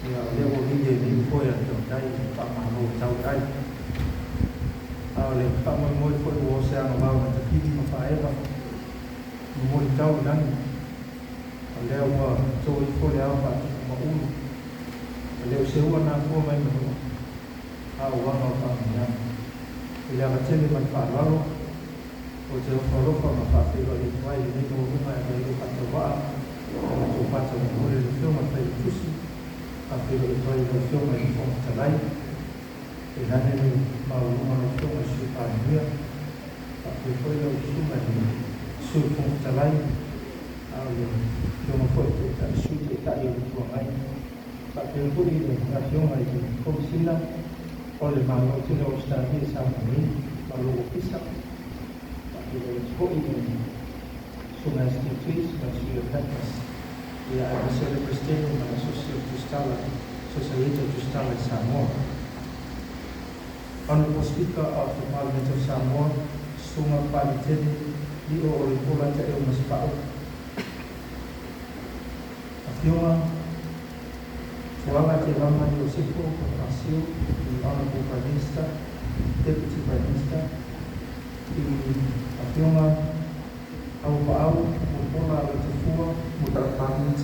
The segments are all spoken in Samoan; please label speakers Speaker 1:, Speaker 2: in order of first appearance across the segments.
Speaker 1: Ia, o lea ua vili e nei foe a le tautai i le faamalo tau le ai. A o le faamoemoe foi ua o se agavao na tafili ma faaeva momoli tau i lagi, o lea ua to ifo le ao faatupu maulu, e le o se ua nafoa mai manua, a o aga o faamanuiaga. I le avatele ma le faaaloalo, ou te ofo alofa ma faafeiloai atu ai i lenei maualuga e avea ai lou faatauvaa ma le tou faataumolimoli i le Afioga i le Failautusi, faafeiloai atu ai i lau Afioga i le Fofoga Fetalai, tainane le maualuga o lau Afioga i le Sui Palemia, faapea foi lau Susuga i le Sui Fofoga Fetalai, a o le Afioga foi i le Taitai, Sui Taitai o le Itu Agai, faapea foi le Afioga i le Komesina o le Malo tele o Ausetalia i Samoa nei ma lou Ofisa, faafeiloai atu foi i le Susuga ia Steve Chase ma le Sui o le PACMAS, ia aemaise le Peresetene ma le Asosi o Tusitala, Sosaiete o Tusitala i Samoa. Honourable Speaker of the Parliament of Samoa, Susuga Papaliitele Lio Oloipola Taeu Masepau, Afioga Fuaga Tevaga Iosefo Ponifasio, the Honourable Prime Minister, Deputy Prime Minister, the Afioga Auvaau Mulipola Aloitafua Parliament,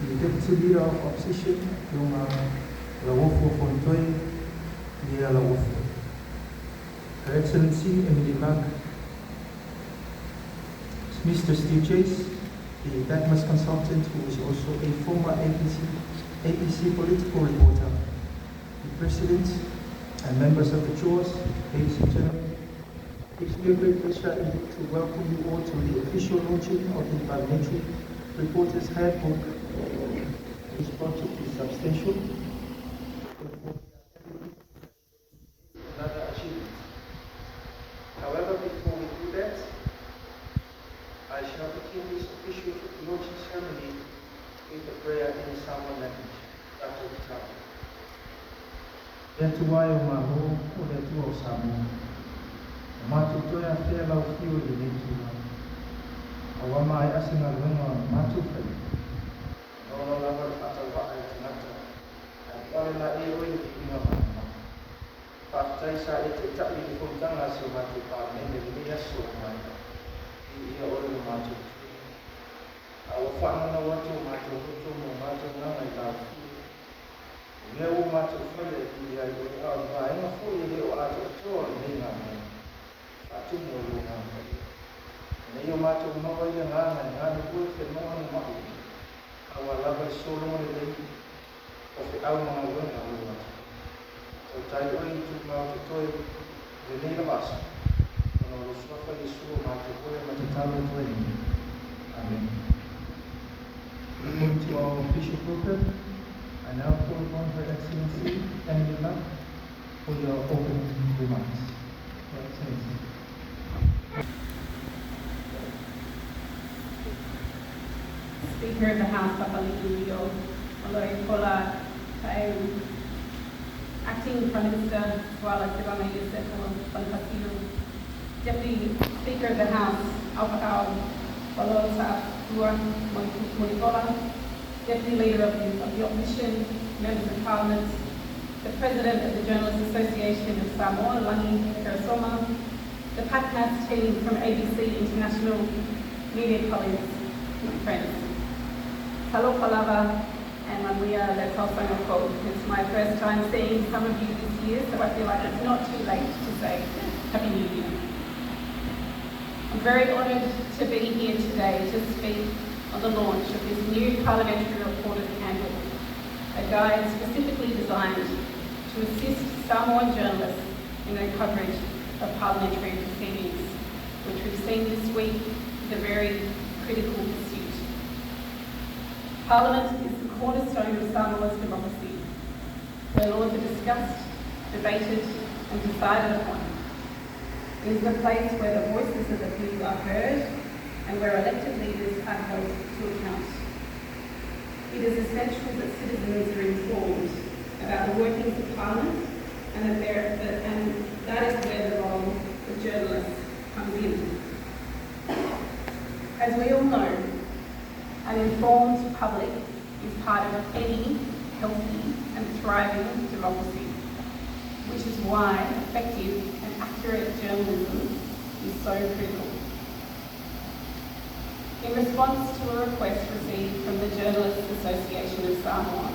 Speaker 1: the Deputy Leader of Opposition, Afioga Lauofo Fonotoe Lia Lauofo. Her Excellency Emily Luck, Mr. Steve Chase, the PACMAS consultant who is also a former ABC political reporter, the President and members of the CHOAS, ladies and gentlemen, it's me a great pleasure indeed to welcome you all to the official launching of the Parliamentary Reporters Handbook. This project is substantial. Therefore, another achievement. However, before we do that, I shall begin this official launching ceremony with a prayer in the Samoan language. Tatou tatalo. Le Atua e o Malo, o le Atua o Samoa. Ua matou toe afea lau afio i lenei itula. Aua maea se galuega o le matou faia. E nono lava le faatauvaa i tagata, ae pale laʻi oe i le viiga ma le mana. Faafetai sa e taitai i le fonotaga a si o matou Palemene i lenei aso ua maea. Viia oe lo matou Atua. A ua faananau atu o matou loto ma o matou agaga i lau afio. O mea ua matou faia e viia ai oe, a o ni vaega foi e le o atoatoa o lenei galuega. Faatumu ai lou Agaga Paia. Ina ia o matou maua ai le agaga e galulue feloaloaloai, aua lava le sologa lelei o feau ma galuega a lou atunuu. Tautai oe i tumau totoe i lenei lava aso, ona o lou Suafa Iesu o matou oe ma tatalo atu ai nei. Amene. Moving to our official program, I now call upon Her Excellency Emily Luck for your opening remarks. Your Excellency.
Speaker 2: Speaker of the House, Papali'i Lio Oloipola Taeu, Acting Prime Minister Tuala Tevaga Iosefo Ponifasio, Deputy Speaker of the House, Auva'a Polo'otaua Mulipola, Deputy Leader of the Opposition, Members of Parliament, the President of the Journalists Association of Samoa, Lagi Keresoma, the PACMAS team from ABC International, media colleagues, friends. Talofa lava and manuia le tausaga fou. It's my first time seeing some of you this year, so I feel like it's not too late to say Happy New Year. I'm very honoured to be here today to speak on the launch of this new Parliamentary Reporters Handbook, a guide specifically designed to assist Samoan journalists in their coverage of parliamentary proceedings, which we've seen this week is a very critical pursuit. Parliament is the cornerstone of Samoa's democracy, where laws are discussed, debated and decided upon. It is the place where the voices of the people are heard and where elected leaders are held to account. It is essential that citizens are informed about the workings of Parliament and that is where the role of journalists comes in. As we all know, an informed public is part of any healthy and thriving democracy, which is why effective and accurate journalism is so critical. In response to a request received from the Journalists Association of Samoa,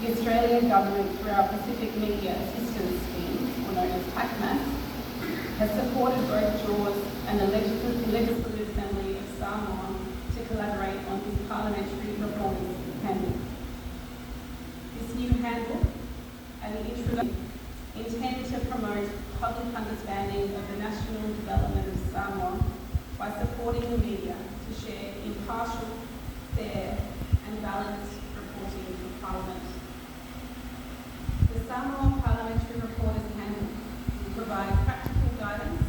Speaker 2: the Australian Government, through our Pacific Media Assistance Scheme, or known as PACMAS, has supported both JAWS and the Legislative Assembly of Samoa to collaborate on this Parliamentary Reporters Handbook. This new handbook and the introduction intend to promote public understanding of the national development of Samoa by supporting the media to share impartial, fair and balanced reporting of Parliament. The Samoa Parliamentary Reporters Handbook will provide practical guidance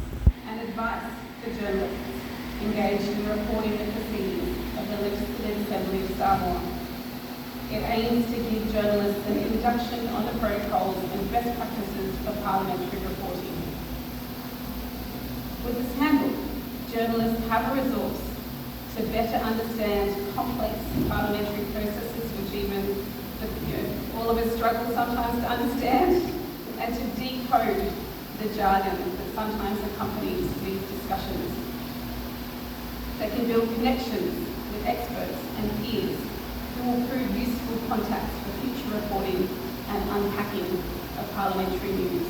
Speaker 2: and advice for journalists engaged in reporting the proceedings of the Legislative Assembly of Samoa. It aims to give journalists an introduction on the protocols and best practices for parliamentary reporting. With this handbook, journalists have a resource to better understand complex parliamentary processes, which even all of us struggle sometimes to understand, and to decode the jargon that sometimes accompanies these discussions. They can build connections with experts and peers who will prove useful contacts for future reporting and unpacking of parliamentary news.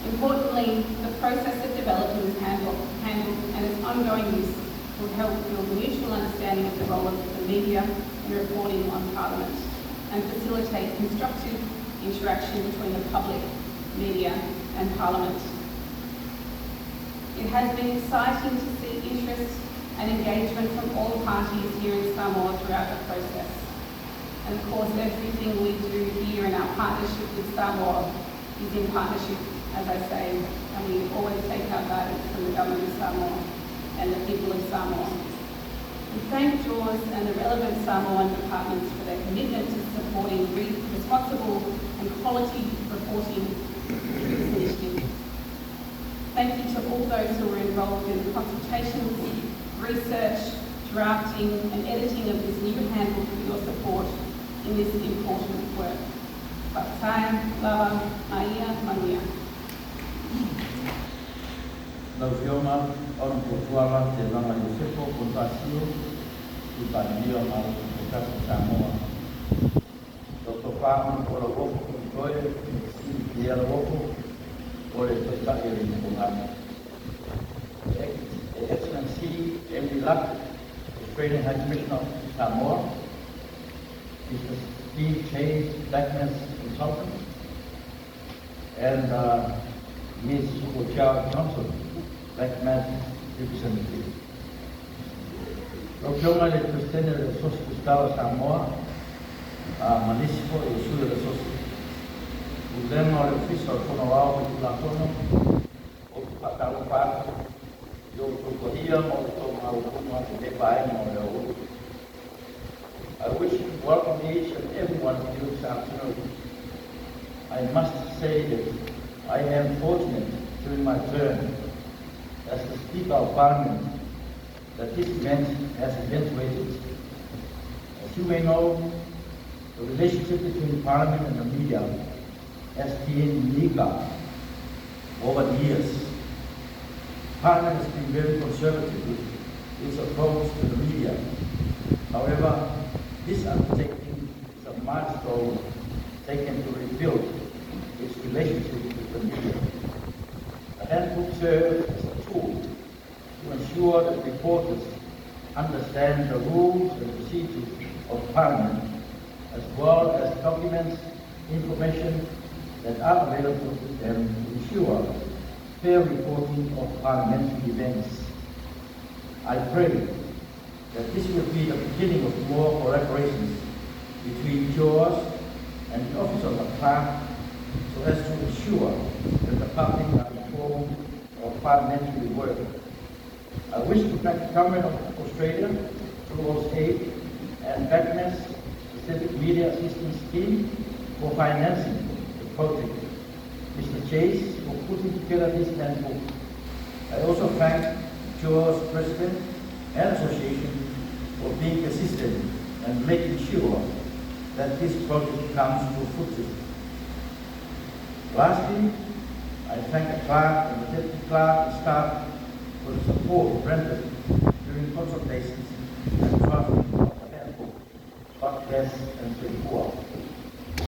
Speaker 2: Importantly, the process of developing this handbook and its ongoing use will help build mutual understanding of the role of the media in reporting on Parliament and facilitate constructive interaction between the public, media and Parliament. It has been exciting to see interest and engagement from all parties here in Samoa throughout the process. And of course, everything we do here in our partnership with Samoa is in partnership, as I say, and we always take our guidance from the government of Samoa and the people of Samoa. We thank JAWS and the relevant Samoan departments for their commitment to supporting responsible and quality reporting through this initiative. Thank you to all those who were involved in the consultations, research, drafting and editing of this new handbook for your support in this important work. Faafetai, lava, maia, manuia.
Speaker 3: Lau Afioga Honourable Tuala Tevaga Iosefo Ponifasio, Sui Palemia o Malo Tutoatasi o Samoa. Lau Tofa Honourable Lauofo Fonotoe Nukusili Pierre Lauofo, o le Taitai o le Itu Agai. The Excellency Emily Luck, Australian High Commissioner to Samoa, Mr. Steve Chase, BACMAS Consultant, and Ms. Rochelle Johnson, BACMAS Representative. Lau Afioga i le Peresetene o le Asosi Tusitala o Samoa, ma nisi foi o sui o le Asosi. Pulega o le Ofisa o le Fono Aoao Faitulafono, ou te faatalofa atu i o outou paia ma outou maualuga i lenei vaega o le aoauli. I wish to welcome each and every one of you this afternoon. I must say that I am fortunate during my term as the Speaker of Parliament that this event has eventuated. As you may know, the relationship between Parliament and the media has been meager over the years. Parliament has been very conservative with its approach to the media. However, this undertaking is a milestone taken to rebuild its relationship with the media. The handbook serves as a tool to ensure that reporters understand the rules and procedures of Parliament, as well as documents, information that are available to them to ensure fair reporting of parliamentary events. I pray that this will be the beginning of more collaborations between JAWS and the Office of the Clerk so as to ensure that the public are informed of parliamentary work. I wish to thank the Government of Australia through AusAID and BACMAS Pacific Media Assistance Scheme for financing the project. Mr. Chase for putting together this handbook. I also thank JAWS President and Association for being persistent and making sure that this project comes to fruition. Lastly, I thank the clerk and the deputy clerk and staff for the support rendered during consultations and drafting of the handbook. God bless and soifua.